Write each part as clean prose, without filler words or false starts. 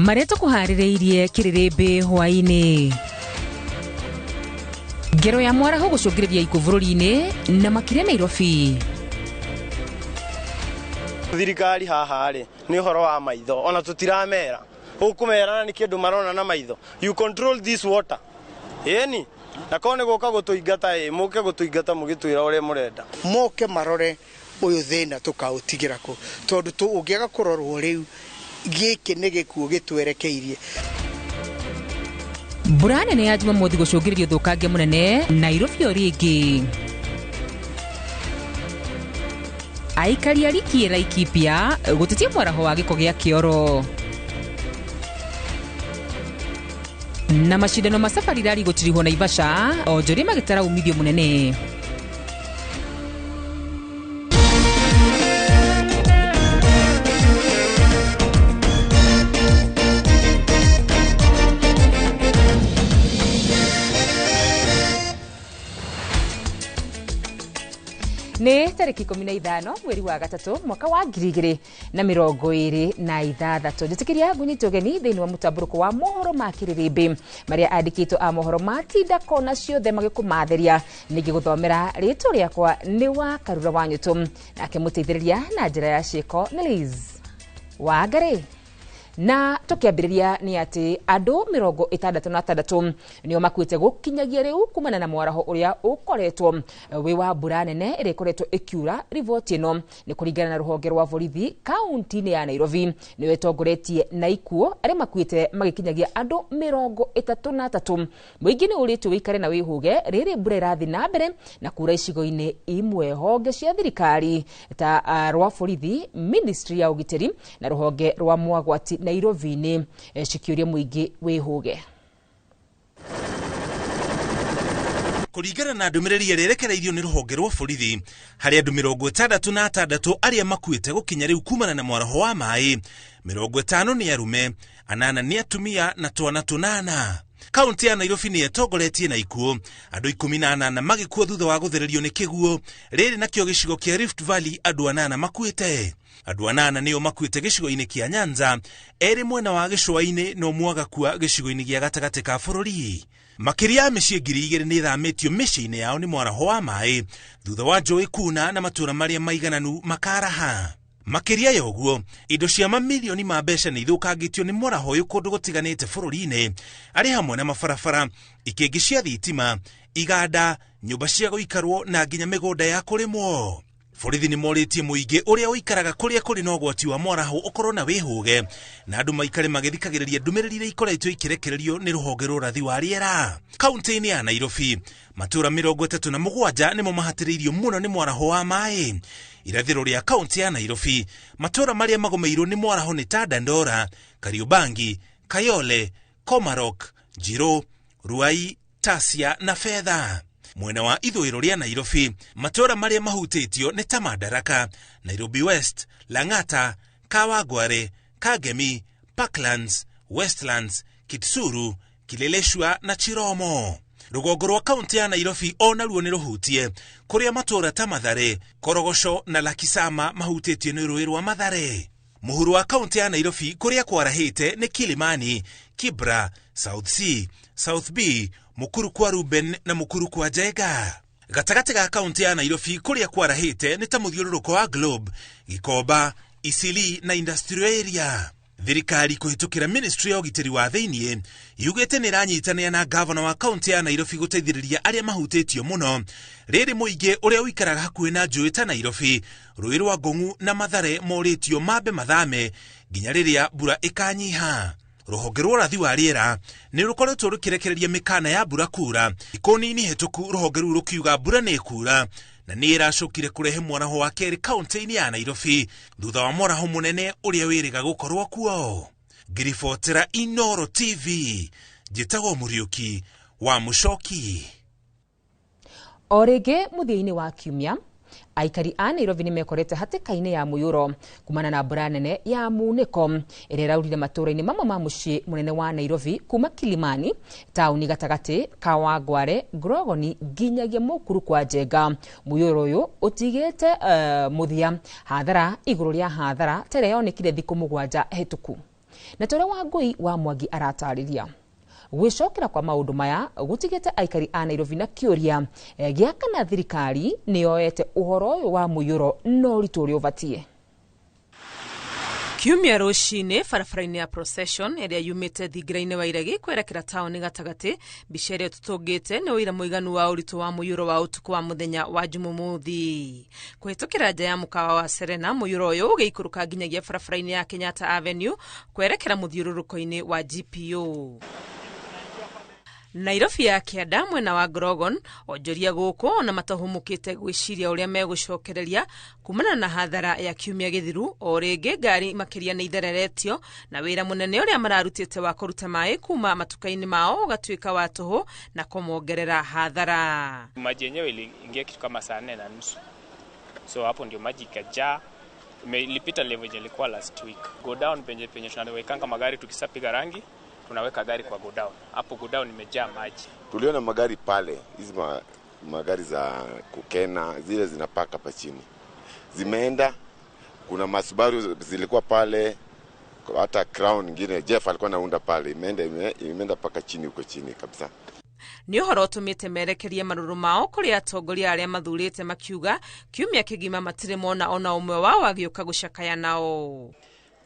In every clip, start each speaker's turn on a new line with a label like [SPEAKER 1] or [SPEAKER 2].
[SPEAKER 1] Marĩa tũkũharĩrĩirie kĩrĩrĩmbĩ hwaĩ-inĩ. Ngero ya mwaraho gũcũngĩrĩria ikuũ bũrũri-inĩ na makĩria Nairobi.
[SPEAKER 2] Thirikari haha rĩ nĩ ũhoro wa maitho, ona tũtiramera ũkũmera nĩ kĩndũ marona na maitho. You control this water, ĩni na korwo nĩ gũka gũtũingata, ĩ mũke gũtũingata mũgĩtwĩra ũrĩa mũrenda.
[SPEAKER 3] Moke marore ũyũ thĩna tũkaũtigĩra kũ, tondũ ũngĩaga kũrorwo rĩu gĩkĩ nĩ gĩkuũ gĩtwerekeirie.
[SPEAKER 1] Mbura nene ya Jumamothi gũcũngĩrĩria ũthũkangia mũnene Nairobi o rĩngĩ. Aikari a Rikie Laikipia gũtetia mwaraho wa gĩko gĩa kĩoro. Na macindano ma Safari Rally gũtirihwo Naivasha, onjoria magĩtara umithio mũnene. Nĩ tarĩki 15 mweri wa gatatũ mwaka wa 2026. Njĩtĩkĩria ngũnyite ũgeni thĩinĩ wa mũtambũrũko wa mohoro ma kĩrĩrĩmbĩ marĩa andĩkĩtwo a mohoro matinda kona ciothe magĩkũmatheria. Ningĩ gũthomera rĩtwa rĩakwa nĩ wa Karura wa Nyũtũ, nake mũteithĩrĩria na njĩra ya ciĩko nĩ Liz Wangari. Na tũkĩambĩrĩria nĩ atĩ andũ 66 nĩo makuĩte gũkinyagia rĩu kumana na mwaraho ũrĩa ũkoretwo wĩ wa mbura nene ĩrĩa ĩkoretwo ĩkiura. Riboti ĩno nĩ kũringana na rũhonge rwa borithi kaunti-inĩ ya Nairobi, nĩyo ĩtongoretie na ikuũ arĩa makuĩte magĩkinyagia andũ 33. Mũingĩ nĩ ũrĩtio wĩikare na wĩhũge rĩrĩ mbura ĩrathiĩ na mbere na kura icigo-inĩ imwe. Honge cia thirikari ta rwa borithi, ministry ya ũgitĩri na rũhonge rwa mwagwati Nairobi-inĩ cikĩũria mũingĩ wĩhũge.
[SPEAKER 4] Kũringana na ndũmĩrĩri ĩrĩa ĩrekereirio nĩ rũhonge rwa borithi, harĩ andũ 66 arĩa makuĩte gũkinya rĩu kumana na mwaraho wa maĩ. 50 nĩ arume, 8 nĩ atumia na twana 8. Kaunti ya Nairobi nĩ ĩtongoretie na ikuũ, andũ 18 magĩkua thutha wa gũthererio nĩ kĩguũ rĩrĩ. Nakĩo gĩcigo kĩa Rift Valley andũ 8 makuĩte. Andũ 8 nĩo makuĩte gĩcigo-inĩ kĩa Nyanza, 2 mwena wa gĩcũa-inĩ na ũmwe agakua gĩcigo-inĩ gĩa gatagatĩ ka bũrũri. Makĩria ya mĩciĩ 2000 nĩ ĩthamĩtio mĩciĩ-inĩ yao nĩ mwaraho wa maĩ thutha wa njũĩ kuna na matũũra marĩa maigananu makaraha. Makĩria ya ũguo, indo cia mamilioni ma mbeca nĩ ithũkangĩtio nĩ mwaraho ũyũ kũndũ gũtiganĩte bũrũri-inĩ, arĩ hamwe na mabarabara, ikĩngĩ cia thitima, iganda, nyũmba cia gũikarwo na nginya mĩgũnda ya kũrĩmwo. Borithi nĩ morĩtie mũingĩ ũrĩa ũikaraga kũrĩa kũrĩ na ũgwati wa mwaraho ũkorwo na wĩhũge, na andũ maikare magĩthikagĩrĩria ndũmĩrĩri iria ikoretwo ikĩrekererio nĩ rũhonge rwa ũrathi wa rĩera. Kaunti-inĩ ya Nairobi, matũũra 37 nĩmo mahatĩrĩirio mũno nĩ mwaraho wa maĩ. Irathĩro rĩa kaunti ya Nairobi, matũũra marĩa magũmĩirwo nĩ mwaraho nĩ ta Dandora, Kariobangi, Kayole, Komarok, Njiro, Ruai, Tasia na Fedha. Mwena wa ithũĩro rĩa Nairobi, matũũra marĩa mahutĩtio nĩ ta Madaraka, Nairobi West, Lang'ata, Kawangware, Kangemi, Parklands, Westlands, Kitsuru, Kileleshwa na Chiromo. Rũgongo rwa kaunti ya Nairobi o naruo nĩ rũhutie, kũrĩa matũũra ta Mathare, Korogoco na Lakisama mahutĩtio nĩ rũĩ rwa Mathare. Mũhuro wa kaunti ya Nairobi kũrĩa kwarahĩte nĩ Kilimani, Kibra, South C, South B, Mukuru kwa Ruben na Mukuru kwa Njenga. Gatagatĩ ga kaunti ya Nairobi kũrĩa kwarahĩte nĩ ta mũthiũrũrũko wa Globe, Gikomba, Isili na Industrial Area. Thirikari kũhĩtũkĩra ministry ya ũgitĩri wa thĩiniĩ yugĩte nĩ ĩranyitanĩra na gavana wa kaunti ya Nairobi gũteithĩrĩria arĩa mahutĩtio mũno. Rĩrĩ mũingĩ ũrĩa ũikaraga hakuhĩ na njũĩ ta Nairobi, rũĩ rwa Ngong'u na Mathare morĩtio mambe mathame nginya rĩrĩa mbura ĩkanyiha. Rũhonge rwa ũrathi wa rĩera nĩ rũkoretwo rũkĩrekereria mĩkana ya mbura kura. Thikũ nini hĩtũku rũhonge rũu rũkiuga mbura nĩ ĩkura na nĩ ĩracokire kũrehe mwaraho wa kerĩ kaunti-inĩ ya Nairobi thutha wa mwaraho mũnene ũrĩa wĩrĩga gũkorwo kuo. Ngiribotera Inoro TV, njĩtagwo Mũriũki wa Mũcoki.
[SPEAKER 1] O rĩngĩ mũthia-inĩ wa kiumia, aikari a Nairobi nĩ mekorete hatĩka-inĩ ya mũiyũro kumana na mbura nene ya munĩko ĩrĩa ĩraurire matũũra-inĩ mamwe ma mũciĩ mũnene wa Nairobi, kuma Kilimani taũni gatagatĩ, Kawangware, Grogoni nginyagia Mũkuru kwa Njenga. Mũiyũro ũyũ ũtigĩte mũthia hathara igũrũ rĩa hathara ta ĩrĩa yonekire thikũ 7 hĩtũku. Na ta ũrĩa Wangũi wa Mwangi aratarĩria, gwĩcokera kwa maũndũ maya gũtigĩte aikari a Nairobi na kĩũria gĩa kana thirikari nĩ yoete ũhoro ũyũ wa mũiyũro na ũritũ ũrĩa ũbatiĩ.
[SPEAKER 5] Kiumia rũcinĩ barabara-inĩ ya Procession ĩrĩa yumĩte thingira-inĩ wa Iregi kwerekera taũni gatagatĩ, mbica ĩrĩa tũtũngĩte nĩ ũira mũiganu wa ũritũ wa mũiyũro wa ũtukũ wa mũthenya wa Jumamũthi. Kũhĩtũkĩra nja ya mũkawa wa Serena, mũiyũro ũyũ ũgĩikũrũka nginyagia barabara-inĩ ya Kenyatta Avenue kwerekera mũthiũrũrũko-inĩ wa GPO. Nairobi ya kĩanda mwena wa Grogon, onjoria gũkũ ona matahũmũkĩte gwĩciria ũrĩa megũcokereria kumana na hathara ya kiumia gĩthiru. O rĩngĩ ngari makĩria nĩ ithereretio na wĩra mũnene ũrĩa mararutĩte wa kũruta maĩ kuma matuka-inĩ mao ũgatuĩka wa tũhũ na kũmongerera hathara.
[SPEAKER 6] Maji yenyewe iliingia kitu kama saa 4:30, so hapo ndio maji ikajaa, ilipita level yenye ilikuwa last week. Go down penye penye tunawekanga magari tukisapiga rangi tunaweka gari kwa godown. Hapo godown imejaa maji.
[SPEAKER 7] Tuliona magari pale, hizi magari za kukena zile zinapaka hapa chini zimeenda. Kuna masubaru zilikuwa pale, hata Crown nyingine Jeff alikuwa anaunda pale, imeenda paka chini huko chini kabisa.
[SPEAKER 5] Nĩ ũhoro ũtũmĩte merekerie marũrũ mao kũrĩ atongoria arĩa mathurĩte, makiuga kiumia kĩgima matirĩ mona ona ũmwe wao agĩũka gũcakaya nao.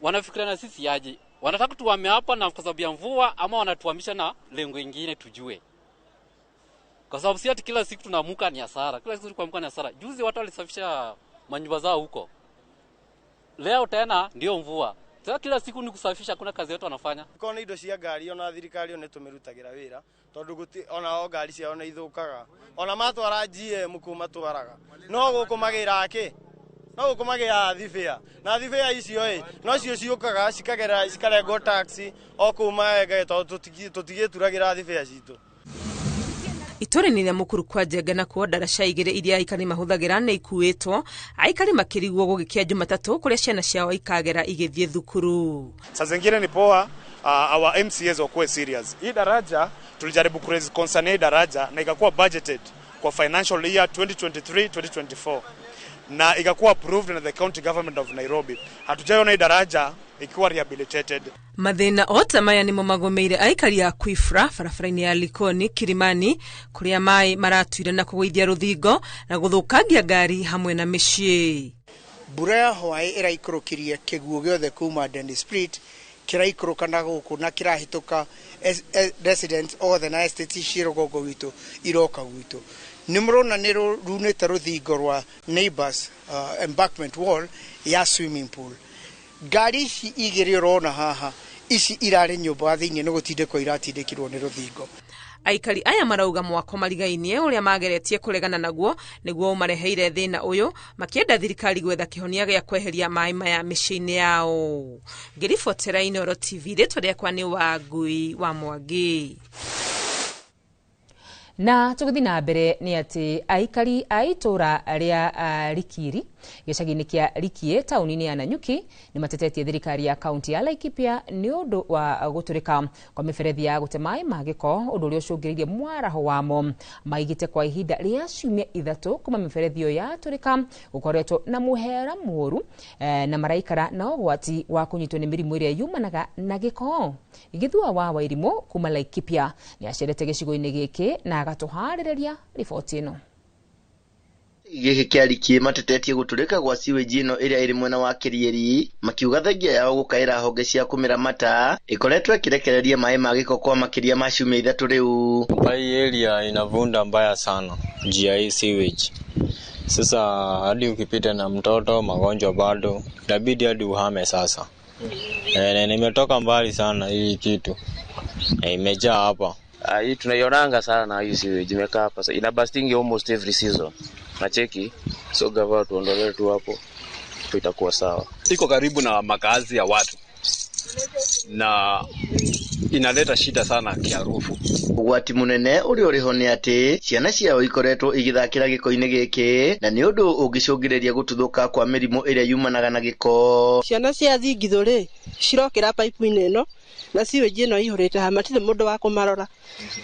[SPEAKER 8] Wanafikiria na sisi aje? Wanataka tuame hapa na kwa sababu ya mvua, ama wanatuhamisha na lengo ingine tujue. Kwa sababu si ati kila siku tunaamka ni hasara. Kila siku tunaamka ni hasara. Juzi watu walisafisha manyumba zao huko. Leo tena ndio mvua. Sasa kila siku ni kusafisha, kuna kazi yetu wanafanya.
[SPEAKER 2] Kona indo cia ngari ona thirikari one tumirutagira wira tondu guti ona o ngari ciao nĩ ithũkaga, ona matwara GM kũ matwaraga no gũkũ magĩra kĩ, no gũkũ magĩra thibĩa na thibĩa icio ĩ no cio ciũkaga cikagera cikarengwo taxi o kũu maenge tondu tũtigĩturagĩra thibĩa citũ.
[SPEAKER 5] Itũra-inĩ rĩa Mũkuru kwa Njenga nakuo ndaraca igĩrĩ iria aikari mahũthagĩra nĩ ikuĩtwo, aikari makĩrigwo gũgĩkĩa Jumatatũ kũrĩa ciana ciao ikagera igĩthiĩ thukuru.
[SPEAKER 9] Saa zingine ni poa our MCAs wakuwe serious. Hii daraja tulijaribu ku raise concern hii daraja na ikakuwa budgeted kwa financial year 2023-2024 na ikakuwa approved na the county government of Nairobi. Hatujaiona hii daraja ikiwa rehabilitated.
[SPEAKER 5] Mathĩna ota maya nĩmo magomeire aikari a Kwifra barabara-inĩ ya Likoni Kilimani kũrĩa maĩ maratuire na kũgũithia rũthingo na gũthũkangia ngari hamwe na mĩciĩ.
[SPEAKER 3] Mbura ya hwaĩ ĩraikũrũkirie kĩguũ gĩothe kuma Dennis Street kĩraikũrũka na gũkũ na kĩrahĩtũka residents othe na estates ci rũgongo gwitũ iroka gwitũ. Nĩ mũrona nĩ runĩte rũthingo rwa neighbors embankment wall ya swimming pool. Ngari ici igĩrĩ ũrona haha ici irarĩ nyũmba thĩinĩ nĩ gũtindĩkwo iratindĩkirwo nĩ rũthingo.
[SPEAKER 5] Aikari aya marauga mwako marigainie ũrĩa mageretie kũregana naguo nĩguo ũmareheire thĩna ũyũ, makĩenda thirikari gwetha kĩhonia gĩa kweheria maĩ maya mĩciĩ-inĩ yao. Ngĩribotera Inooro TV, rĩtwa rĩakwa nĩ Wangui wa Mwangi.
[SPEAKER 1] Na tũgĩthiĩ na mbere nĩ atĩ aikari a itũra rĩa Rikiri gĩcagi-inĩ kĩa Rikie taũni-inĩ ya Nanyuki nĩ matetetie thirikari ya kaunti ya Laikipia nĩ ũndũ wa gũtũrĩka kwa mĩberethi ya gũte maĩ ma gĩko, ũndũ ũrĩa ũcũngĩrĩirie mwaraho wamo. Maigĩte kwa ihinda rĩa ciumia 3 kuma mĩberethi ĩyo yatũrĩka gũkoretwo na mũhera mũũru na maraikara na ũgwati wa kũnyitwo nĩ mĩrimũ ĩrĩa yumanaga na gĩko. Gĩthua wa Wairimũ kuma Laikipia nĩ acerete gĩcigo-inĩ gĩkĩ na agatũharĩrĩria riboti ĩno.
[SPEAKER 10] Gĩkĩ kĩa Rikie matetetie gũtũrĩka gwa sewage ĩno ĩrĩa ĩrĩ mwena wa Kĩrieri, makiuga thengia yao gũkaĩra honge cia kũmĩramata ĩkoretwo ĩkĩrekereria maĩ ma gĩko kwa makĩria ma ciumia 3 rĩu.
[SPEAKER 11] Hii area inavunda mbaya sana njia hii sewage. Sasa hadi ukipita na mtoto magonjwa bado inabidi hadi uhame sasa. Nimetoka mbali sana hii kitu. Imejaa hapa.
[SPEAKER 12] Hii tunaionanga sana hii sewage imekaa hapa. Ina busting almost every season. Nacheki, so gava tuondolee tu hapo itakuwa sawa.
[SPEAKER 13] Iko karibu na makazi ya watu na inaleta shida sana kiharufu.
[SPEAKER 10] Ũgwati mũnene ũrĩa ũrĩho nĩ atĩ ciana ciao ikoretwo igĩthakĩra gĩko-inĩ gĩkĩ na nĩ ũndũ ũngĩcũngĩrĩria gũtuthũka kwa mĩrimũ ĩrĩa yumanaga na gĩko.
[SPEAKER 14] Ciana cia thingithũ rĩ cirokĩra pipe-inĩ ĩno na sewage ĩno ihũrĩte haha, matirĩ mũndũ wa kũmarora.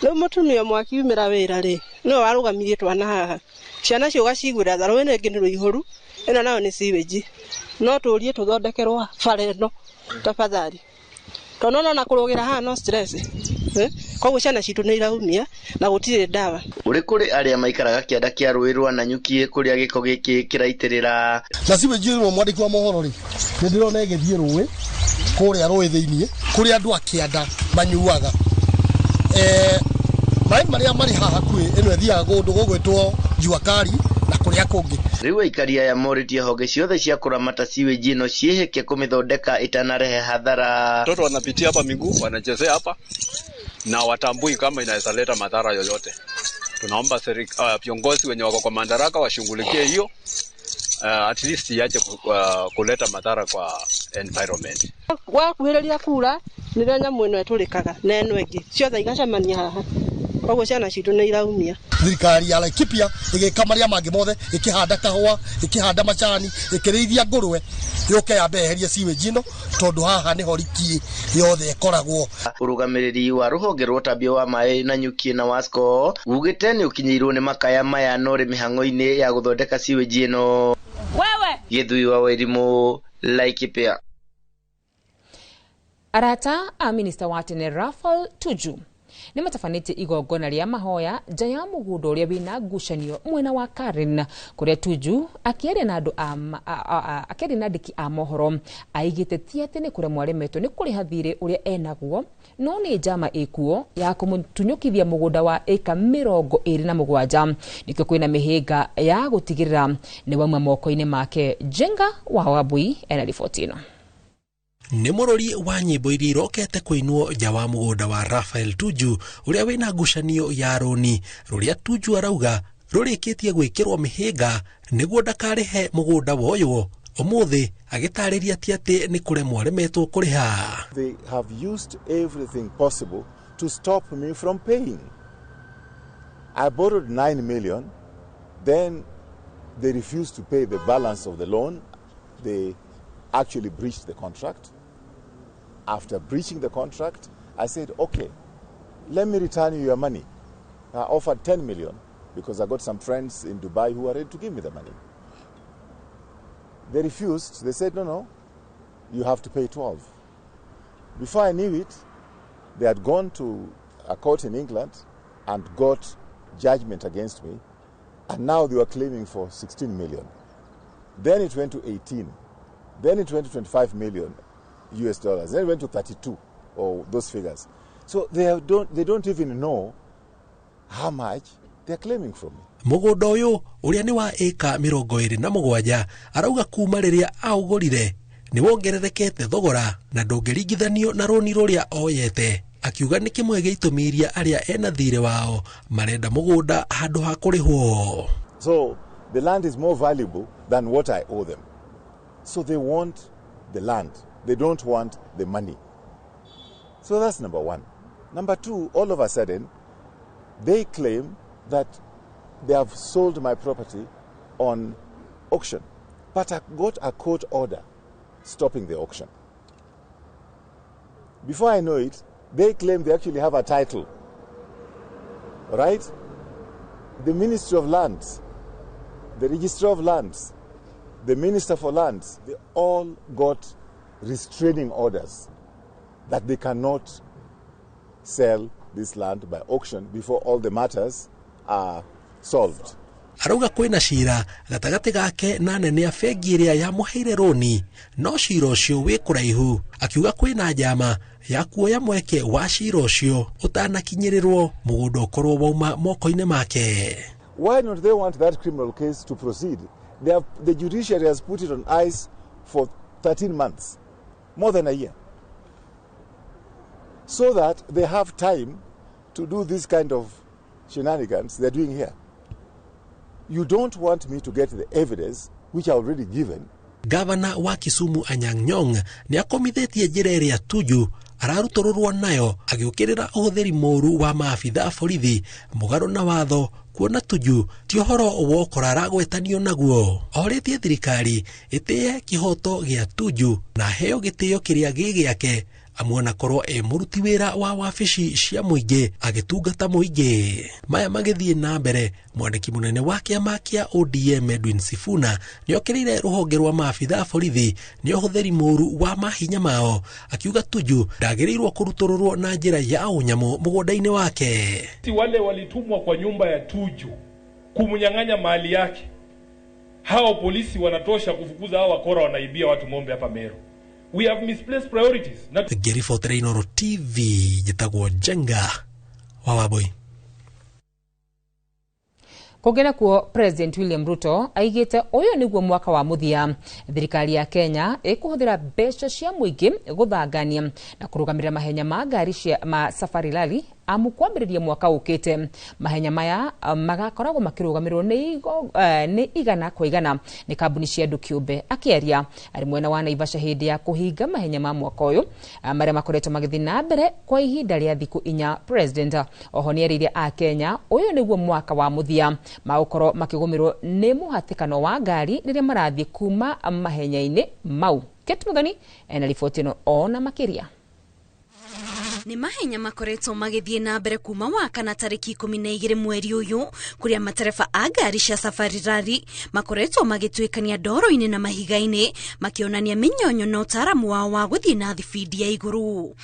[SPEAKER 14] Rĩu mũtumia ũmwe akiumĩra wĩra rĩ nĩwe warũgamirie twana haha, ciana cio ũgaciguĩra tha, rũĩ rĩngĩ nĩ rũihũru, ĩno nayo nĩ sewage. No tũrie tũthondekerwo bara ĩno tafadhali, Tondũ nona kũrũgĩra haha no stress. Koguo ciana citũ nĩ iraumia na gũtirĩ ndawa.
[SPEAKER 10] Ũrĩ kũrĩ arĩa maikaraga kĩanda kĩa rũĩ rwa Nanyuki kũrĩa gĩko gĩkĩ kĩraitĩrĩra.
[SPEAKER 15] Na sewage ĩno mwandĩki wa mohoro rĩ, nĩ ndĩrona ĩgĩthiĩ rũĩ kũrĩa rũĩ thĩiniĩ kũrĩa andũ a kĩanda manyuaga. Maĩ marĩa marĩ haha hakuhĩ ĩno ĩthiaga kũndũ gũgwĩtwo Jua Kali na kũrĩa kũngĩ.
[SPEAKER 10] Rĩu aikari aya morĩtie honge ciothe cia kũramata sewage ĩno ciĩhĩke kũmĩthondeka ĩtanarehe hathara.
[SPEAKER 13] Watoto wanapitia hapa miguu, wanachezea hapa na watambui kama inaweza leta madhara yoyote. Tunaomba viongozi wenye wako kwa madaraka washughulikie hiyo, at least iache kuleta madhara kwa environment.
[SPEAKER 14] Wakuhĩrĩria kura nĩrĩo nyamũ ĩno ĩtũrĩkaga na ĩno ĩngĩ ciothe igacemania haha, koguo ciana citũ nĩ iraumia.
[SPEAKER 15] Thirikari ya Laikipia ĩgĩka marĩa mangĩ mothe, ĩkĩhanda kahũa, ĩkĩhanda macani, ĩkĩrĩithia ngũrwe, yũke yambe yeherie sewage ĩno tondũ haha nĩho riki yothe ĩkoragwo.
[SPEAKER 10] Ũrũgamĩrĩri wa rũhonge rwa ũtambia wa maĩ Nanyuki na Wasco ugĩte nĩ ũkinyĩirwo nĩ makaya maya no rĩ mĩhang'o-inĩ ya gũthondeka sewage ĩno.
[SPEAKER 1] Wewe
[SPEAKER 10] Gĩthui wa Wairimu, Laikipia.
[SPEAKER 1] Arata a minista wa tene Raphael Tuju nĩ matabanĩtie igongona rĩa mahoya nja ya mũgũnda ũrĩa wĩna ngucanio mwena wa Karen kũrĩa Tuju akĩaria na andũ akĩaria na andĩki a mohoro aigĩte ti atĩ nĩ kũremwo aremetwo nĩ kũrĩha thirĩ ũrĩa enaguo no nĩ njama ĩkuo ya kũmũtunyũkithia mũgũnda wa ĩka 27 nĩkĩo kwĩna mĩhĩnga ya gũtigĩrĩra nĩ wauma moko-inĩ make. Jenga wa Wambui ena riboti ĩno.
[SPEAKER 16] Nĩ mũrori wa nyĩmbo iria irokete kũinwo nja wa mũgũnda wa Raphael Tuju ũrĩa wĩna ngucanio ya rũni rũrĩa Tuju arauga rũrĩkĩtie gwĩkĩrwo mĩhĩnga nĩguo ndakarĩhe mũgũnda woywo. Ũmũthĩ agĩtarĩria ti atĩ nĩ kũremwo aremetwo kũrĩha.
[SPEAKER 7] They have used everything possible to stop me from paying. I borrowed 9 million, then they refused to pay the balance of the loan. They actually breached the contract. After breaching the contract, I said, okay, let me return you your money. I offered 10 million because I got some friends in Dubai who are ready to give me the money. They refused. They said, no, you have to pay 12. Before I knew it, they had gone to a court in England and got judgment against me, and now they were claiming for 16 million. Then it went to 18. Then it went to 25 million US dollars. Then it went to 32, or those figures. So they don't even know how much they're claiming from me.
[SPEAKER 16] Mũgũnda ũyũ ũrĩa nĩ wa ĩka 27 arauga kuma rĩrĩa aũgũrire nĩ wongererekete thogora na ndũngĩringithanio na rũni rũrĩa oyete. Akiuga nĩ kĩmwe gĩa itũmi iria arĩa ena thirĩ wao marenda mũgũnda handũ ha kũrĩhwo.
[SPEAKER 7] So the land is more valuable than what I owe them. So they want the land. They don't want the money. So that's number one. Number two, all of a sudden, they claim that they have sold my property on auction. But I got a court order stopping the auction. Before I know it, they claim they actually have a title. Right? The Ministry of Lands, the Registrar of Lands, the Minister for Lands, they all got restraining orders that they cannot sell this land by auction before all the matters are solved.
[SPEAKER 16] Arauga kwĩna cira gatagatĩ gake na nene a bengi ĩrĩa yamũheire rũni no cira ũcio wĩ kũraihu. Akiuga kwĩna njama ya kuoya mweke wa cira ũcio ũtanakinyĩrĩrwo mũgũnda ũkorwo wauma moko-inĩ make.
[SPEAKER 7] Why don't they want that criminal case to proceed? The judiciary has put it on ice for 13 months, more than a year, so that they have time to do this kind of shenanigans they're doing here. You don't want me to get the evidence which I already given.
[SPEAKER 16] Gavana wa Kisumu Anyang' Nyong'o nĩ akomithĩtie njĩra ĩrĩa Tuju ararutũrũrwo nayo agĩũkĩrĩra ũhũthĩri mũũru wa maabitha a borithi mũgarũ na watho kuona Tuju ti ũhoro wokora aragwetanio naguo. Orĩtie thirikari ĩtĩe kĩhoto gĩa Tuju na heo gĩtĩo kĩrĩa gĩ gĩake Amuona korwo e mũruti wĩra wa wabici cia mũingĩ agĩtungata mũingĩ. Maya magĩthiĩ na mbere, mwandĩki mũnene wa kĩama kĩa ODM Edwin Sifuna nĩokĩrĩire rũhonge rwa maabitha a borithi nĩ ũhũthĩri mũru wa mahinya mao, akiuga Tuju ndagĩrĩirwo kũrutũrũrwo na njĩra ya ũnyamũ mũgũnda-inĩ wake.
[SPEAKER 17] Si wale walitumwa kwa nyumba ya Tuju kumnyang'anya mali yake, hao polisi wanatosha kufukuza hao wakora wanaibia watu ng'ombe hapa Meru. We have misplaced priorities.
[SPEAKER 16] Ngĩribotera Inooro TV, njĩtagwo Njenga wa Wambui.
[SPEAKER 1] Kũngĩ nakuo, President William Ruto aigĩte ũyũ nĩguo mwaka wa mũthia thirikari ya Kenya ĩkũhũthĩra mbeca cia mũingĩ gũthangania na kũrũgamĩrĩra mahenya ma ngari cia ma Safari Rally, amu kwambĩrĩria mwaka ũkĩte mahenya maya magakoragwo makĩrũgamĩrĩrwo nĩ igana kwa igana nĩ kambuni cia andũ kĩũmbe. Akĩaria arĩ mwena wa Naivasha hĩndĩ ya kũhinga mahenya ma mwaka ũyũ marĩa makoretwo magĩthiĩ na mbere kwa ihinda rĩa thikũ 4, President oho nĩerĩire Akenya ũyũ nĩguo mwaka wa mũthia magũkorwo makĩgũmĩrwo nĩ mũhatĩkano wa ngari rĩrĩa marathiĩ kuma mahenya-inĩ mau. Kate Muthoni ena riboti ĩno ona makĩria.
[SPEAKER 18] Nĩ mahenya makoretwo magĩthiĩ na mbere kuma wa kana tarĩki 12 mweri ũyũ, kũrĩa matereba a ngari cia Safari Rally makoretwo magĩtuĩkania ndoro-inĩ na mahiga-inĩ makĩonania mĩnyonyo na ũtaaramu wao wa gũthiĩ na thibindi ya igũrũ.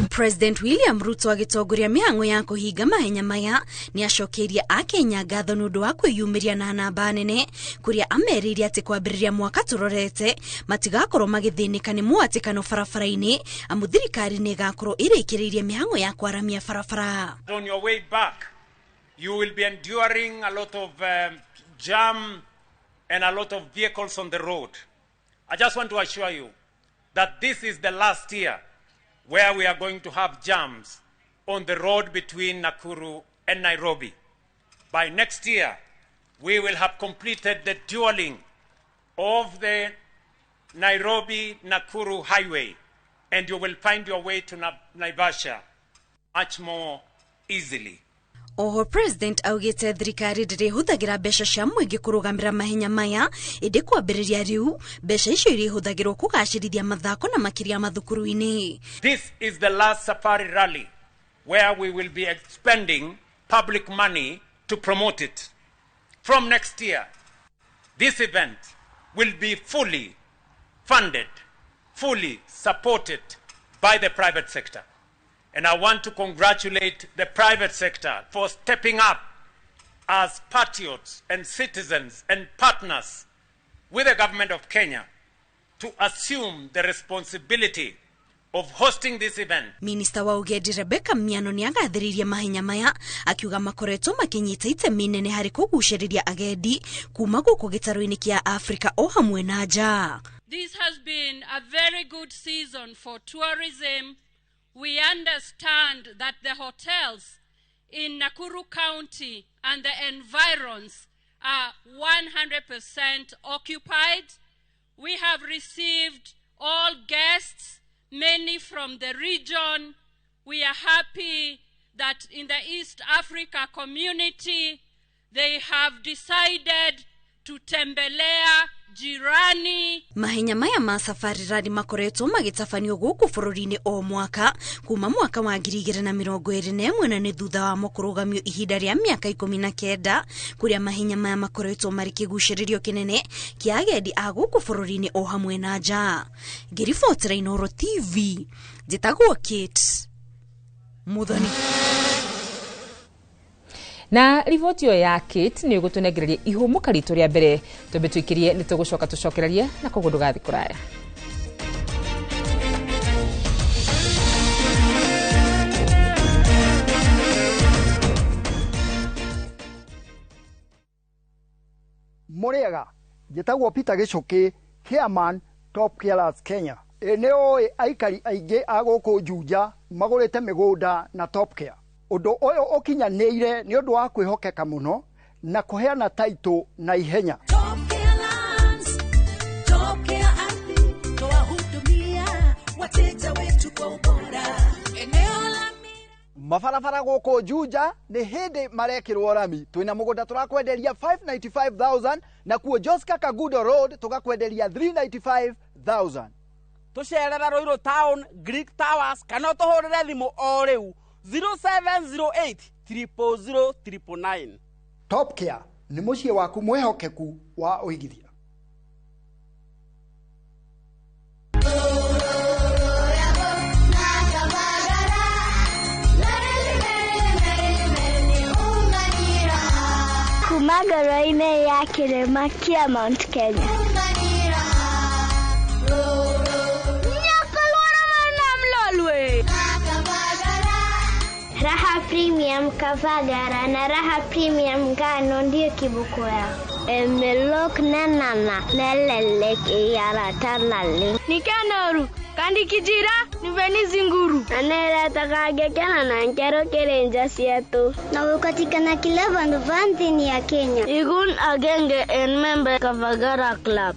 [SPEAKER 18] President William Ruto agĩtongoria mĩhang'o ya kũhinga mahenya maya nĩ acokeirie Akenya ngatho nĩ ũndũ wa kwĩyumĩria na namba nene, kũrĩa amerĩire atĩ kwambĩrĩria mwaka tũrorete matigakorwo magĩthĩnĩka nĩ mũhatĩkano barabara-inĩ, amu thirikari nĩ ĩgakorwo ĩrĩkĩrĩirie mĩhang'o ya kwaramia barabara.
[SPEAKER 19] On your way back, you will be enduring a lot of jam and a lot of vehicles on the road. I just want to assure you that this is the last year where we are going to have jams on the road between Nakuru and Nairobi. By next year, we will have completed the dualling of the Nairobi-Nakuru highway, and you will find your way to Naivasha much more easily.
[SPEAKER 18] Oho President augĩte thirikari ndĩrĩhũthagĩra mbeca cia mũingĩ kũrũgamĩra mahenya maya, ĩndĩ kwambĩrĩria rĩu mbeca icio irĩhũthagĩrwo kũgacĩrithia mathako na makĩria mathukuru-inĩ.
[SPEAKER 19] This is the last Safari Rally where we will be expending public money to promote it. From next year, this event will be fully funded, fully supported by the private sector. And I want to congratulate the private sector for stepping up as patriots and citizens and partners with the government of Kenya to assume the responsibility of hosting this event.
[SPEAKER 18] Minister wa Ugendi Rebecca Miano nĩ agathĩrĩirie mahenya maya akiuga makoretwo makinyita itemi nene harĩ kũgucĩrĩria agendi kuma gũkũ gĩtarũ-inĩ kĩa Afrika o hamwe na nja.
[SPEAKER 20] This has been a very good season for tourism. We understand that the hotels in Nakuru County and the environs are 100% occupied. We have received all guests, many from the region. We are happy that in the East Africa community, they have decided to tembelea jirani.
[SPEAKER 18] Mahenya maya ma Safari Rally makoretwo magĩtabanio gũkũ bũrũri-inĩ o mwaka kuma mwaka wa 2021 na nĩ thutha wamo kũrũgamio ihinda rĩa mĩaka 19, kũrĩa mahenya maya makoretwo marĩ kĩgucĩrĩrio kĩnene kĩa agendi a gũkũ bũrũri-inĩ o hamwe na nja. Ngĩribotera Inooro TV, njĩtagwo Kate Muthoni.
[SPEAKER 1] Na riboti ĩyo ya Kate nĩ ĩgũtũnengereria ihũmũka ritũ rĩa mbere twambe tũikĩrie nĩ tũgũcoka tũcokererie na koguo ndũgathiĩ kũraya.
[SPEAKER 21] Mũrĩega, njĩtagwo Peter Gĩcũkĩ, chairman Top Carers Kenya. Ĩ nĩ ũĩ aikari aingĩ a gũkũ Juja magũrĩte mĩgũnda na Top Care. Ũndũ ũyũ ũkinyanĩire nĩ ũndũ wa kwĩhokeka mũno na kũheana taitũ na ihenya. Mabarabara gũkũ Juja nĩ hĩndĩ marekĩrwo rami. Twĩna mũgũnda tũrakwenderia 595,000 na kuo Joska Kagudo Road tũgakwenderia 395,000.
[SPEAKER 4] Tũcerera Ruiru Town, Greek Towers, kana ũtũhũrĩre thimũ o rĩu 0708 000 999.
[SPEAKER 21] Top Care nĩ mũciĩ waku mwĩhokeku wa ũigithia.
[SPEAKER 22] Kuma ngoro-inĩ ya kĩrĩma kĩa Mount Kenya. Raha Premium Kavagara na Raha Premium ngano ndiyo kiboko yao. Emelok nenana nelelek iyaratanale.
[SPEAKER 23] Nikanoru kandi kijira niveni zinguru.
[SPEAKER 22] Aneretakagekena na nkero kerenja sietu. Na ukatikana kila vandu vanthini ya Kenya.
[SPEAKER 23] Igun agenge en member Kavagara Club.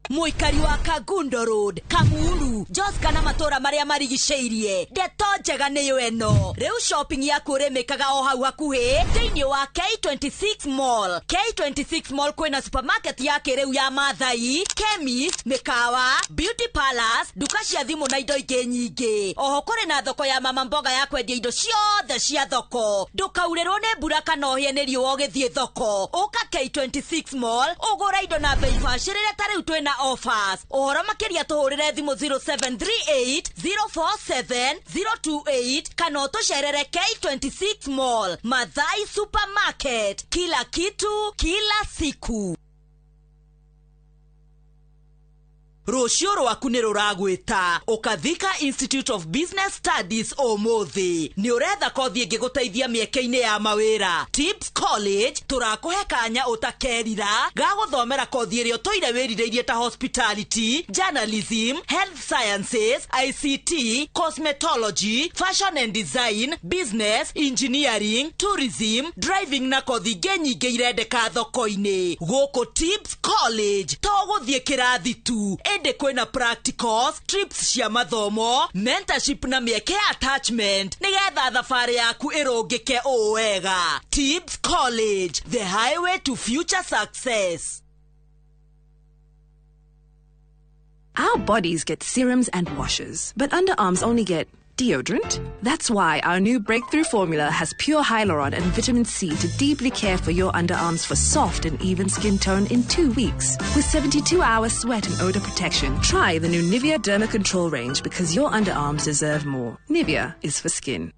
[SPEAKER 24] Mũikari wa Kangundo Road, Kamuru, Joska na matũra marĩa marigicĩirie. Ndeto njega nĩyo ĩno. Rĩu shopping yaku ũrĩmĩkaga o hau hakuhĩ thĩinĩ wa K26 Mall. K26 Mall kwĩna supermarket ya kĩrĩu ya Mathai, chemist, mĩkawa, beauty palace, nduka cia thimũ na indo ingĩ nyingĩ. Oho kũrĩ na thoko ya mama mboga ya kwendia indo ciothe cia thoko. Ndũkaurĩrwo nĩ mbura kana ũhĩe nĩ riũa ũgĩthiĩ thoko. Ũka K26 Mall ũgũre indo na bei bacĩrĩre ta rĩu twĩna offers. Ũhoro makĩria tũhũrĩre thimũ 0738 047 028 kana ũtũcerere K26 Mall, Mathai Supermarket. Kila kitu kila siku. Rũciũ rwaku nĩ rũragwĩta. Ũkathika Institute of Business Studies ũmũthĩ. Nĩ ũretha kothi ĩngĩgũteithia mĩeke-inĩ ya mawĩra. Tips College tũrakũhe kanya ũtakerira ga gũthomera kothi ĩrĩa ũtũire wĩrirĩirie ta hospitality, journalism, health sciences, ICT, cosmetology, fashion and design, business, engineering, tourism, driving na kothi ingĩ nyingĩ irendeka thoko-inĩ. Gũkũ Tips College to gũthiĩ kĩrathi tu, ĩndĩ kwĩna practicals, trips cia mathomo, mentorship na mĩeke ya attachment nĩgetha thabarĩ yaku ĩrũngĩke ũũ wega. Tips College, the highway to future success.
[SPEAKER 25] Our bodies get serums and washes, but underarms only get deodorant. That's why our new breakthrough formula has pure hyaluron and vitamin C to deeply care for your underarms for soft and even skin tone in 2 weeks. With 72-hour sweat and odor protection, try the new Nivea Derma Control range because your underarms deserve more. Nivea is for skin.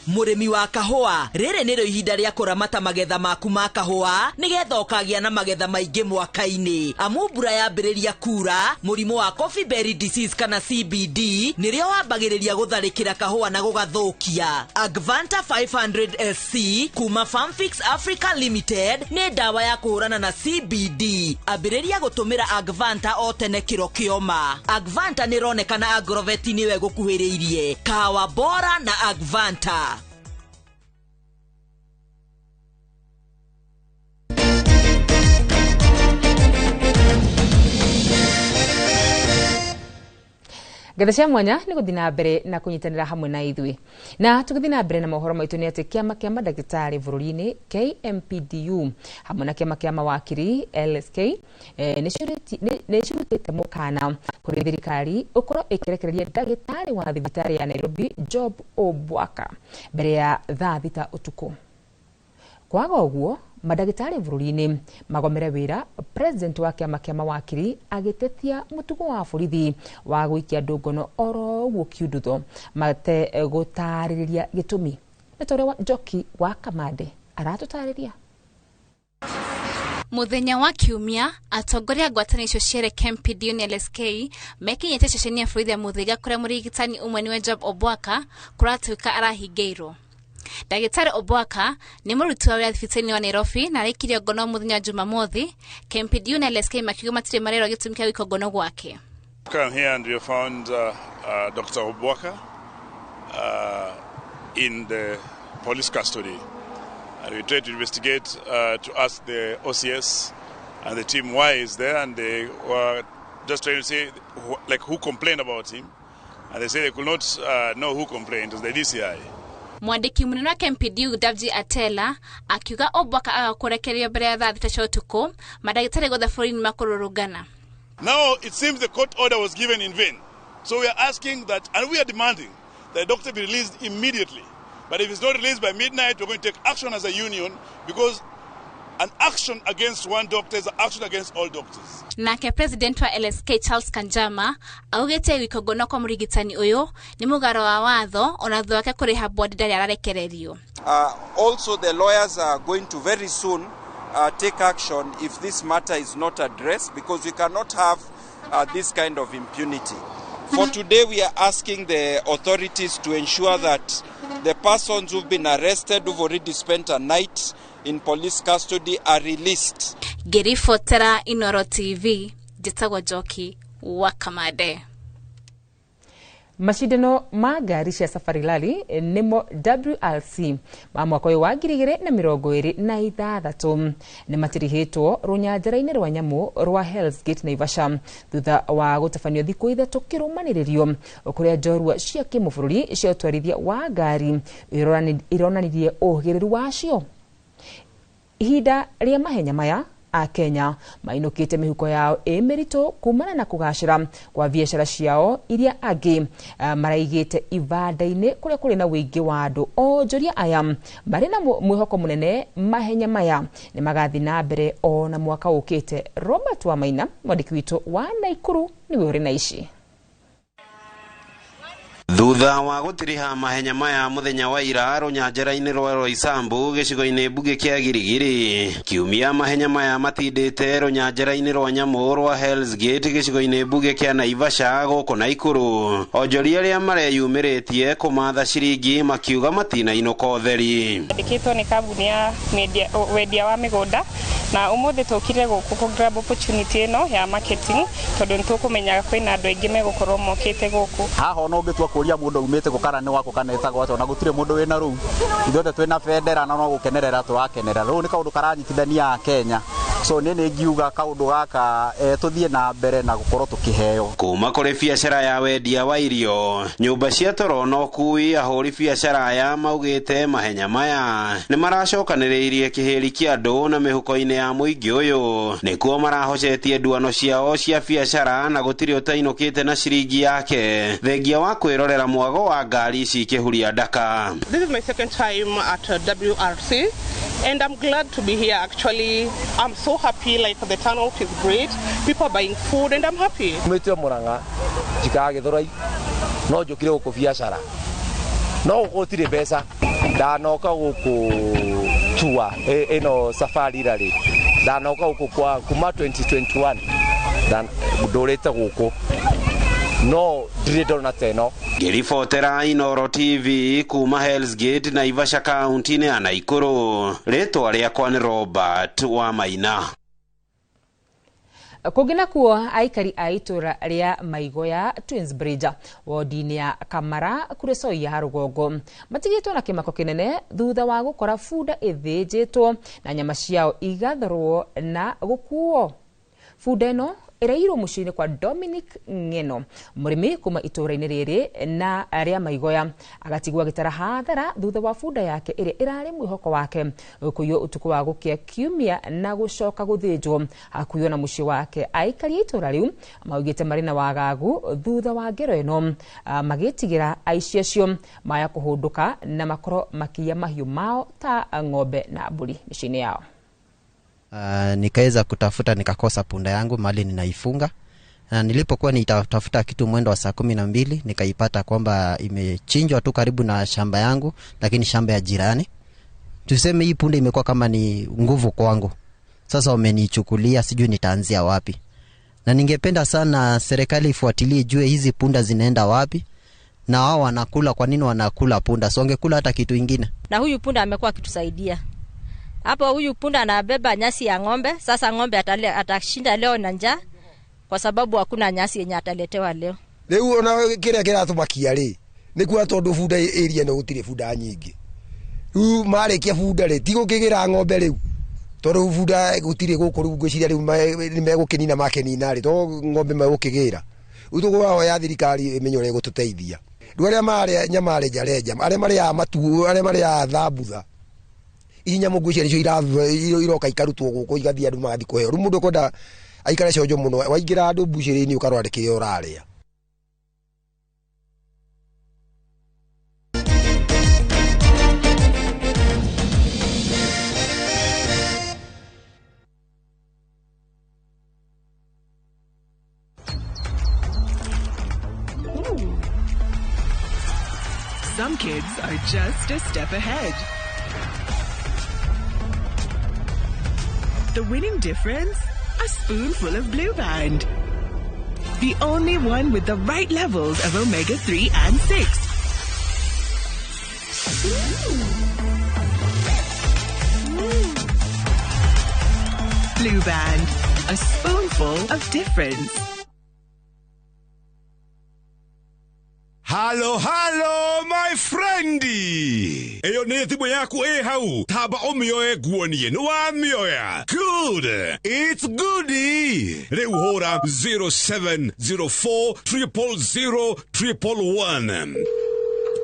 [SPEAKER 24] Mũrĩmi wa kahũa, rĩrĩ nĩrĩo ihinda rĩa kũramata magetha maku ma kahũa nĩgetha ũkagĩa na magetha maingĩ mwaka-inĩ. Amu mbura yambĩrĩria kura, mũrimũ wa coffee berry disease kana CBD nĩrĩo wambagĩrĩria gũtharĩkĩra kahũa na gũgathũkia. Agvanta 500 SC kuma Farmfix Africa Limited nĩ ndawa ya kũhũrana na CBD. Ambĩrĩria gũtũmĩra Agvanta o tene kĩro kĩoma. Agvanta nĩĩronekana Agrovet nĩwe ĩgũkuhĩrĩirie. Kahawa bora na Agvanta.
[SPEAKER 1] Ngatho cia mwanya nĩ gũthiĩ na mbere na kũnyitanĩra hamwe na ithuĩ. Na tũgĩthiĩ na mbere na mohoro maitũ nĩ atĩ kĩama kĩa mandagĩtarĩ bũrũri-inĩ KMPDU hamwe na kĩama kĩa mawakiri LSK nĩ cirutĩte mũkana kũrĩ thirikari ũkorwo ĩkĩrekereria ndagĩtarĩ wa thibitarĩ ya Nairobi Job Obwaka mbere ya thaa 6 ũtukũ. Kwaga ũguo mandagĩtarĩ bũrũri-inĩ magomere wĩra. President wa kĩama kĩa mawakiri agĩtetia mũtugo wa borithi wa gũikia andũ ngono oro ũguo kiundutho mate gũtarĩrĩria gĩtũmi. Nĩ ta ũrĩa Njoki wa Kamande aratũtarĩria.
[SPEAKER 26] Muthenya wa kiumia atongoria a ngwatanĩro icio cierĩ KMPDU na LSK mekinyĩte ceceni ya borithi ya Muthaiga kũrĩa mũrigitani ũmwe nĩwe Job Obwaka kũratuĩka arahingĩirwo. Ndagĩtarĩ Obwaka nĩ mũruti wa wĩra thibitarĩ-inĩ wa Nairobi na araikirio ngono mũthenya wa Jumamothi. KMPDU na LSK makiuga matirĩ marerwo gĩtũmi kĩa gũikio ngono gwake.
[SPEAKER 27] Come here and we found Dr. Obwaka in the police custody. And we tried to investigate, to ask the OCS and the team why he's there, and they were just trying to say like who complained about him. And they say they could not know who complained. It was the DCI.
[SPEAKER 26] Mwandĩki mũnene wa KMPDU Davji Atela akiuga Obwaka agakũrekererio mbere ya thaa 6 cia ũtukũ mandagĩtarĩ guothe bũrũri-inĩ makũrũrũngana.
[SPEAKER 27] Now it seems the court order was given in vain. So we are asking that, and we are demanding that the doctor be released immediately. But if he's not released by midnight, we're going to take action as a union, because an action against one doctor is an action against all doctors.
[SPEAKER 26] Nake president wa LSK Charles Kanjama augĩte gĩkongono kwa mũrigitani ũyũ nĩ mũgaro wa watho ona thutha wake kũrĩha bodi ndarĩ ararekererio.
[SPEAKER 2] Also the lawyers are going to very soon take action if this matter is not addressed, because we cannot have this kind of impunity. For today, we are asking the authorities to ensure that the persons who've been arrested, who've already spent a night in police custody, are released.
[SPEAKER 26] Ngĩribotera Inoro TV, njĩtagwo Njoki wa Kamande.
[SPEAKER 1] Macindano ma ngari cia Safari Rally nĩmo WRC ma mwaka ũyũ wa 2026 nĩ matirihĩtwo rũnyanjara-inĩ rwa nyamũ rwa Hell's Gate Naivasha thutha wa gũtabanio thikũ 3 kĩrũmanĩrĩrio kũrĩa njorua cia kĩmũbũrũri cia ũtwarithia wa ngari ironanirie ũhĩgĩrĩru wacio. Ihinda rĩa mahenya maya a Kenya mainũkĩte mĩhuko yao ĩ mĩritũ kumana na kũgacĩra kwa biacara ciao iria angĩ maraigĩte ibanda-inĩ kũrĩa kũrĩ na ũingĩ wa andũ. Onjoria aya marĩ na mwĩhoko mũnene mahenya maya nĩ magathiĩ na mbere ona mwaka ũkĩte. Robert Wamaina mwandĩki witũ wa Naikuru nĩwe ũrĩ na ici.
[SPEAKER 3] Thutha wa gũtiriha mahenya maya mũthenya wa ira rũnyanjara-inĩ rwa Roysambu gĩcigo-inĩ mbunge kĩa Girigiri, kiumia mahenya maya matindĩte rũnyanjara-inĩ rwa nyamũ rwa Hell's Gate gĩcigo-inĩ mbunge kĩa Naivasha gũkũ Naikuru. Onjoria arĩa mareyumĩrĩtie kũmatha ciringi makiuga matinainũka ũtheri.
[SPEAKER 5] Ndĩkĩtwo nĩ kambuni ya wendia wa mĩgũnda na ũmũthĩ tũkire gũkũ kũ grab opportunity ĩno ya marketing tondũ nĩ tũkũmenyaga kwĩna andũ aingĩ megũkorwo mokĩte gũkũ.
[SPEAKER 6] Haha ona ũngĩtua kũria mũndũ aumĩte kũ kana nĩ wakũ kana etagwo atĩa, ona gũtirĩ mũndũ wĩna rũu, ithuothe twĩna bendera na no gũkenerera tũrakenerera. Rũu nĩ kaũndũ karanyitithania Kenya, so niĩ nĩ ngiuga kaũndũ gaka tũthiĩ na mbere na gũkorwo tũkĩheo.
[SPEAKER 3] Kuma kũrĩ biacara ya wendia wa irio, nyũmba cia toro na ũkui, ahũri biacara aya maugĩte mahenya maya nĩ maracokanĩrĩirie kĩhĩri kĩa andũ na mĩhuko-inĩ ya mũingĩ ũyũ nĩkuo marahocetie nduano ciao cia biacara na gũtirĩ ũtainũkĩte na ciringi yake thengia wa kwĩrorera mwago wa ngari ici ikĩhuria ndaka.
[SPEAKER 8] This is my second time at WRC and I'm glad to be here. Actually, I'm so happy, like the turnout is great. People are buying food and I'm happy.
[SPEAKER 9] Mwitwe Murang'a njikaraga Githurai no njũkire gũkũ biacara no gũtirĩ mbeca ndanoka gũkũ tua ĩno Safari Rally ndanoka gũkũ kwa kuma 2021 ndũrĩte gũkũ no ndirĩ ndona ta ĩno.
[SPEAKER 3] Ngĩribotera Inoro TV kuma Hell's Gate Naivasha kaunti-inĩ ya Naikuru, rĩtwa rĩakwa nĩ Robert Wamaina.
[SPEAKER 1] Kũngĩ nakuo aikari a itũra rĩa Maigoya Twins Bridge wodi-inĩ ya Kamara kũrĩ Soi ya rũgongo matigĩtwo na kĩmako kĩnene thutha wa gũkora bunda ĩthĩnjĩtwo na nyama ciao igathorwo na gũkuo. Bunda ĩno ĩrairwo mũciĩ-inĩ kwa Dominic Ng'eno mũrĩmi kuma itũra-inĩ rĩrĩ na rĩa Maigoya agatigwo agĩtara hathara thutha wa bunda yake ĩrĩa ĩrarĩ mwĩhoko wake kũiywo ũtukũ wa gũkĩa kiumia na gũcoka gũthĩnjwo hakuhĩ na mũciĩ wake. Aikari a itũra rĩu maugĩte marĩ na wagagu thutha wa ngero ĩno magĩtigĩra aici acio maya kũhũndũka na makorwo makĩiya mahiũ mao ta ng'ombe na mbũri mĩciĩ-inĩ yao.
[SPEAKER 11] Nikaweza kutafuta nikakosa punda yangu mahali ninaifunga, na nilipokuwa nitafuta kitu mwendo wa saa 12 nikaipata kwamba imechinjwa tu karibu na shamba yangu, lakini shamba ya jirani. Tuseme hii punda imekuwa kama ni nguvu kwangu, sasa wamenichukulia, sijui nitaanzia wapi. Na ningependa sana serikali ifuatilie ijue hizi punda zinaenda wapi na wao wanakula, kwa nini wanakula punda? So wangekula hata kitu ingine.
[SPEAKER 28] Na huyu punda amekuwa akitusaidia. Hapo huyu punda anabeba nyasi ya ng'ombe. Sasa ng'ombe atashinda leo na njaa kwa sababu hakuna nyasi yenye ataletewa leo.
[SPEAKER 29] Rĩu ona kĩrĩa kĩratũmakia rĩ nĩ kuona tondũ bunda area no gũtirĩ bunda nyingĩ. Rĩu marĩkia bunda rĩ ti gũkĩgĩra ng'ombe rĩu tondũ bunda gũtirĩ gũkũ rĩu ngwĩciria rĩu nĩ megũkĩnina makenina rĩ to ng'ombe megũkĩgĩra. Rĩu tũkũhoya thirikari ĩmenye ũrĩa ĩgũtũteithia. Rĩu arĩa marĩa nyama rejareja, arĩa marĩaga matu, arĩa marĩaga thambutha, ici nyamũ ngwĩciria nĩcio iroka ikarutwo gũkũ igathiĩ andũ magathiĩ kũheo. Rĩu mũndũ ũkwenda aikare conjo mũno, waingĩra andũ mbucĩrĩ-inĩ ũkarora nĩ kĩrĩa ũrarĩa.
[SPEAKER 25] Some kids are just a step ahead. The winning difference? A spoonful of Blue Band. The only one with the right levels of omega-3 and 6. Blue Band, a spoonful of difference.
[SPEAKER 7] Halo, halo, my friendi. Eyo nĩ thimũ yaku ĩ hau. Tamba ũmĩoe nguonie nĩ wamĩoya. Good. It's goodie. Rĩu hũra 0704 000 111.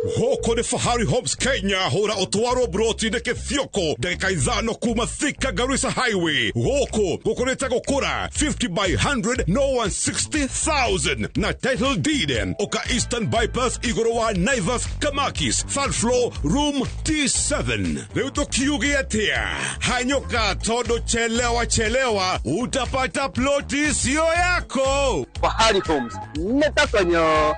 [SPEAKER 7] Gũkũ nĩ Fahari Homes Kenya, hũra ũtwarwo broti-inĩ kĩthioko ndagĩka 5 kuma Thika Garissa Highway. Gũkũ gũkũrĩte gũkũra 50 by 100 no 160,000 na title deed ũka Eastern Bypass igũrũ wa Naivas Kamakis third floor room T7. Rĩu tũkiuge atĩa? Hanyũka tondũ chelewa chelewa utapata ploti sio yako.
[SPEAKER 10] Fahari Homes nĩtakonyo.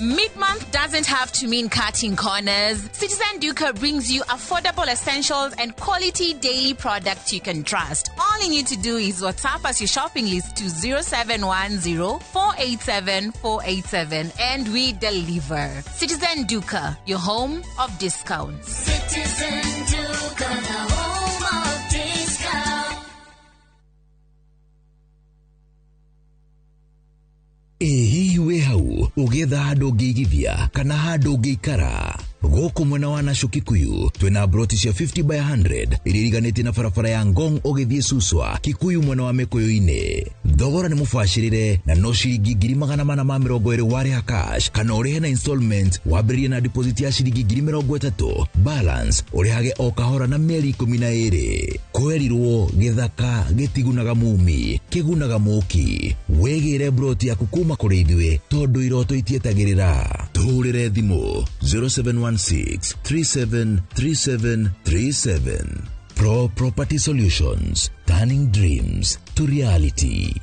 [SPEAKER 12] Mid-month doesn't have to mean cutting corners. Citizen Duka brings you affordable essentials and quality daily products you can trust. All you need to do is WhatsApp us your shopping list to 0710 487 487 and we deliver. Citizen Duka, your home of discounts.
[SPEAKER 13] Citizen Duka, the home of discounts.
[SPEAKER 14] Ĩ hihi wĩ hau ũgĩetha handũ ũngĩigithia kana handũ ũngĩikara? Gũkũ mwena wa Nasho Kikuyu twĩna broti cia 50 by 100 iria iriganĩtie na barabara ya Ngong ũgĩthiĩ Suswa Kikuyu mwena wa Mĩkũyũ-inĩ. Thogora nĩ mũbacĩrĩre na no ciringi 420,000 warĩha cash kana ũrĩhe na installment wambĩrĩrie na deposit ya ciringi 30,000, balance ũrĩhage o kahora na mĩeri 12. Kwerirwo gĩthaka gĩtigunaga mumi kĩgunaga mũki. Wĩgĩre broti yaku kuma kũrĩ ithuĩ tondũ iroto itietagĩrĩra. Tũhũrĩre thimũ 0716 373737. Pro Property Solutions, turning dreams to reality.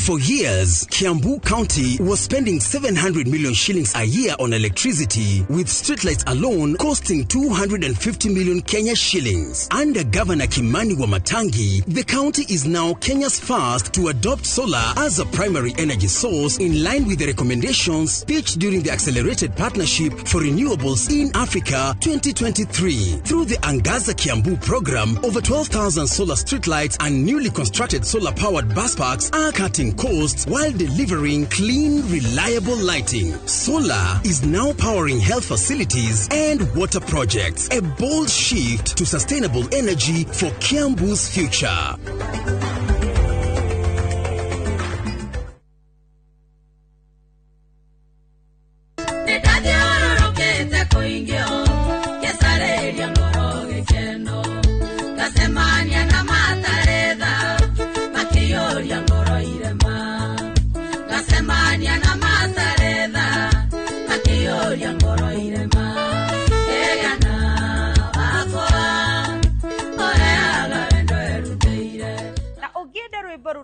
[SPEAKER 15] For years, Kiambu County was spending 700 million shillings a year on electricity, with streetlights alone costing 250 million Kenya shillings. Under Governor Kimani Wamatangi, the county is now Kenya's first to adopt solar as a primary energy source in line with the recommendations pitched during the Accelerated Partnership for Renewables in Africa 2023. Through the Angaza Kiambu program, over 12,000 solar streetlights and newly constructed solar-powered bus parks are cutting costs while delivering clean, reliable lighting. Solar is now powering health facilities and water projects. A bold shift to sustainable energy for Kiambu's future.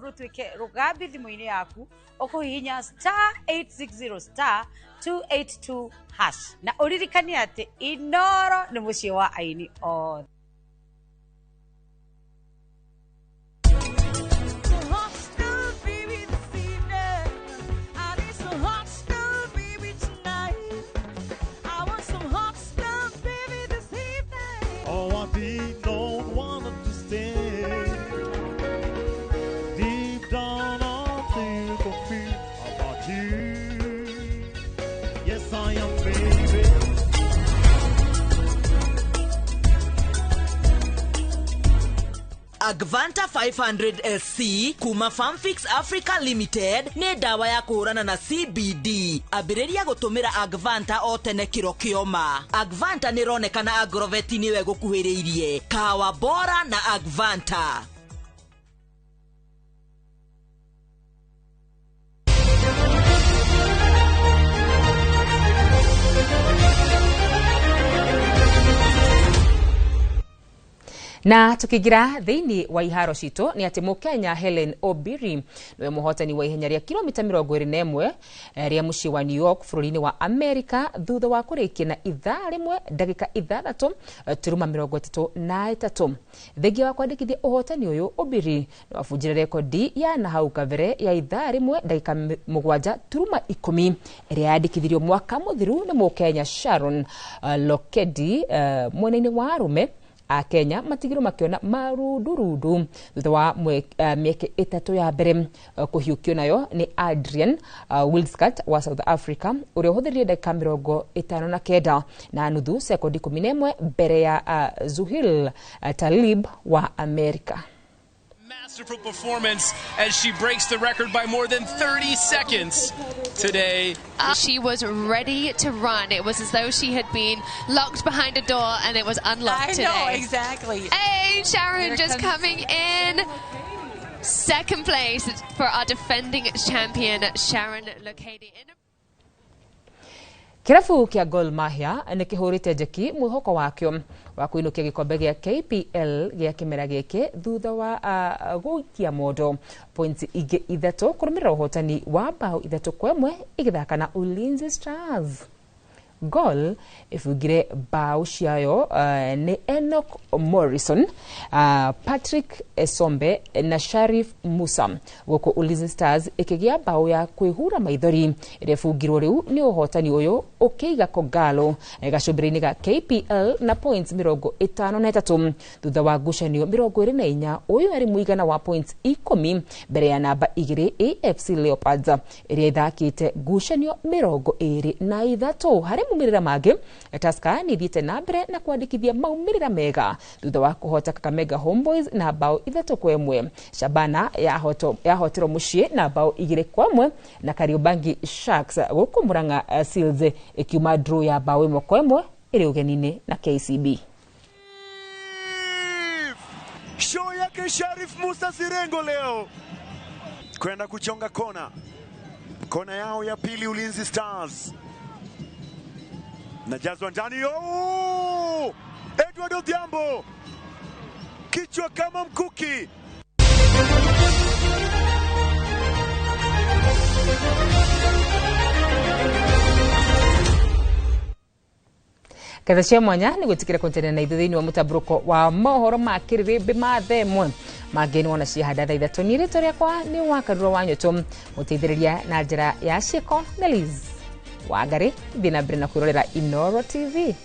[SPEAKER 16] Rũtuĩke rũgambi thimũ-inĩ yaku ũkũhihinya star 860 star 282 hash na ũririkanie atĩ Inoro nĩ mũciĩ wa aini othe.
[SPEAKER 17] Oh, I don't want to stay. Deep down I feel confused about you. Yes, Yes, I am, baby.
[SPEAKER 4] Agvanta 500 SC kuma Farmfix Africa Limited nĩ ndawa ya kũhũrana na CBD. Ambĩrĩria gũtũmĩra Agvanta o tene kĩro kĩoma. Agvanta nĩ ĩronekana agroveti nĩwe gũkuhĩrĩirie. Kahawa bora na Agvanta.
[SPEAKER 1] Na tukiingira thiini wa iharo citũ nĩ atĩ mũkenya Helen Obiri nĩwe mũhotani wa ihenya rĩa kilomita 21 rĩa mũciĩ wa New York bũrũri-inĩ wa Amerika thutha wa kũrĩkia na ithaa rĩmwe ndagĩka ithathatũ turuma 33. Thengia wa kwandĩkithia ũhotani ũyũ, Obiri nĩ wabunjire rekondi ya nahau kabere ya ithaa rĩmwe ndagĩka 7 turuma 10 ĩrĩa yandĩkithirio mwaka mũthiru nĩ mũkenya Sharon Lokedi. Mwena-inĩ wa arũme a Kenya matigirwo makiona marundurundu thutha wa mĩeke ĩtatũ ya mbere kũhiũkio nayo nĩ Adrian Wilscat wa South Africa ũrĩa ũhũthĩrire ndagĩka 59 na nuthu sekondi 11 mbere ya Zuhil Talib wa America.
[SPEAKER 18] Masterful performance as she breaks the record by more than 30 seconds today.
[SPEAKER 19] She was ready to run. It was as though she had been locked behind a door and it was unlocked
[SPEAKER 20] I
[SPEAKER 19] today.
[SPEAKER 20] know, exactly.
[SPEAKER 19] Hey, Sharon
[SPEAKER 20] Here
[SPEAKER 19] just
[SPEAKER 20] comes
[SPEAKER 19] coming in. Second place for our defending champion, Sharon Lokedi.
[SPEAKER 1] Kĩrabu kĩa Gor Mahia nĩ kĩhũrĩte njeki mwĩhoko wakĩo wa kũinũkia gĩkombe gĩa KPL gĩa kĩmera gĩkĩ thutha wa gũikia mondo points ingĩ ithatũ kũrũmĩrĩra ũhotani wa bao 3-1 ĩgĩthaka na Ulinzi Stars. Gor ĩbungire bao ciayo nĩ Enoch Morrison, Patrick Esombe na Sharif Musa, gũkũ Ulinzi Stars ĩkĩgĩa bao ya kwĩhura maithori ĩrĩa ĩbungirwo rĩu nĩ ũhotani ũyũ ũkĩiga Kogalo gacũmbĩrĩ-inĩ ga KPL na points 53 thutha wa ngucanio 24. Ũyũ arĩ mũigana wa points 10 mbere ya namba 2 AFC Leopards ĩrĩa ĩthakĩte ngucanio 23. Harĩ maumĩrĩra mangĩ, Tusker nĩ ithiĩte na mbere na kwandĩkithia maumĩrĩra mega thutha wa kũhota Kakamega Homeboys na bao 3-1. Shabana yahotirwo mũciĩ na bao 2-1 na Kariobangi Sharks, gũkũ Murang'a Seals ĩkiuma draw ya bao 1-1 ĩrĩ ũgeni-inĩ na KCB.
[SPEAKER 17] Show yake Sharif Musa Sirengo leo kwenda kuchonga kona, kona yao ya pili Ulinzi Stars. Najazwa ndani, oh! Edward Odhiambo kichwa kama mkuki.
[SPEAKER 1] Ketha cia mwanya nĩ gwĩtĩkĩra kũnyitanĩra na ithuĩ thĩinĩ wa mũtambũrũko wa mohoro ma kĩrĩrĩmbĩ ma thaa ĩmwe mangĩ nĩ wona ciahanda thaa ithatũ. Niĩ rĩtwa rĩakwa nĩ Wakarura wa Nyũtũ, mũteithĩrĩria na njĩra ya ciĩko na Liz Wangari. Thiĩ na mbere na kwĩrorera Inooro TV.